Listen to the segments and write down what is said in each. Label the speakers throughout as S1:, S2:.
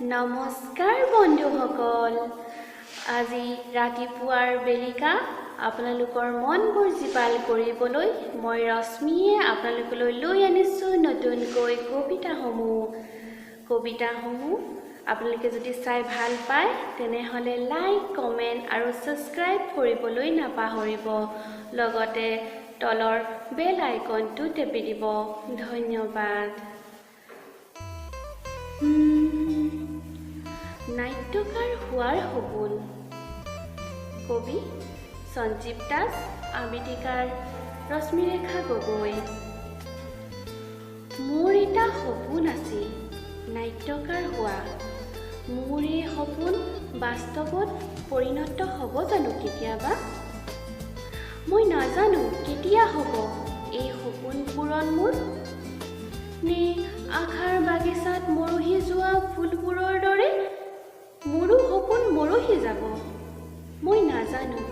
S1: নমস্কাৰ বন্ধুসকল, আজি ৰাতিপুৱাৰ বেলিকা আপোনালোকৰ মনবোৰ জীপাল কৰিবলৈ মই ৰশ্মিয়ে আপোনালোকলৈ লৈ আনিছোঁ নতুনকৈ কবিতাসমূহ। কবিতাসমূহ আপোনালোকে যদি চাই ভাল পায়, তেনেহ'লে লাইক, কমেণ্ট আৰু ছাবস্ক্ৰাইব কৰিবলৈ নাপাহৰিব। লগতে তলৰ বেল আইকনটো টেপি দিব। ধন্যবাদ। নাট্যকাৰ হোৱাৰ সপোন। কবি সঞ্জীৱ দাস, আবৃত্তিকাৰ ৰশ্মিৰেখা গগৈ। মোৰ এটা সপোন আছিল নাট্যকাৰ হোৱা। মোৰ এই সপোন বাস্তৱত পৰিণত হ'ব জানো কেতিয়াবা? মই নাজানো কেতিয়া হ'ব এই সপোন পূৰণ মোৰ। নে আশাৰ বাগিচাত মৰহি যোৱা ফুলবোৰৰ দৰে মোৰো সপোন মৰহি যাব? মই নাজানো।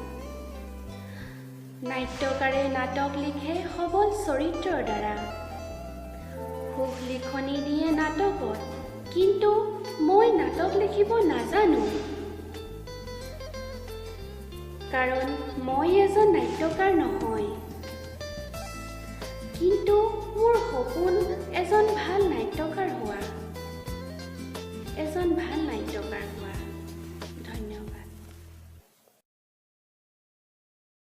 S1: নাট্যকাৰে নাটক লিখে সবল চৰিত্ৰৰ দ্বাৰা, সুখ লিখনি দিয়ে নাটকত, কিন্তু মই নাটক লিখিব নাজানো, কাৰণ মই এজন নাট্যকাৰ নহয়। কিন্তু মোৰ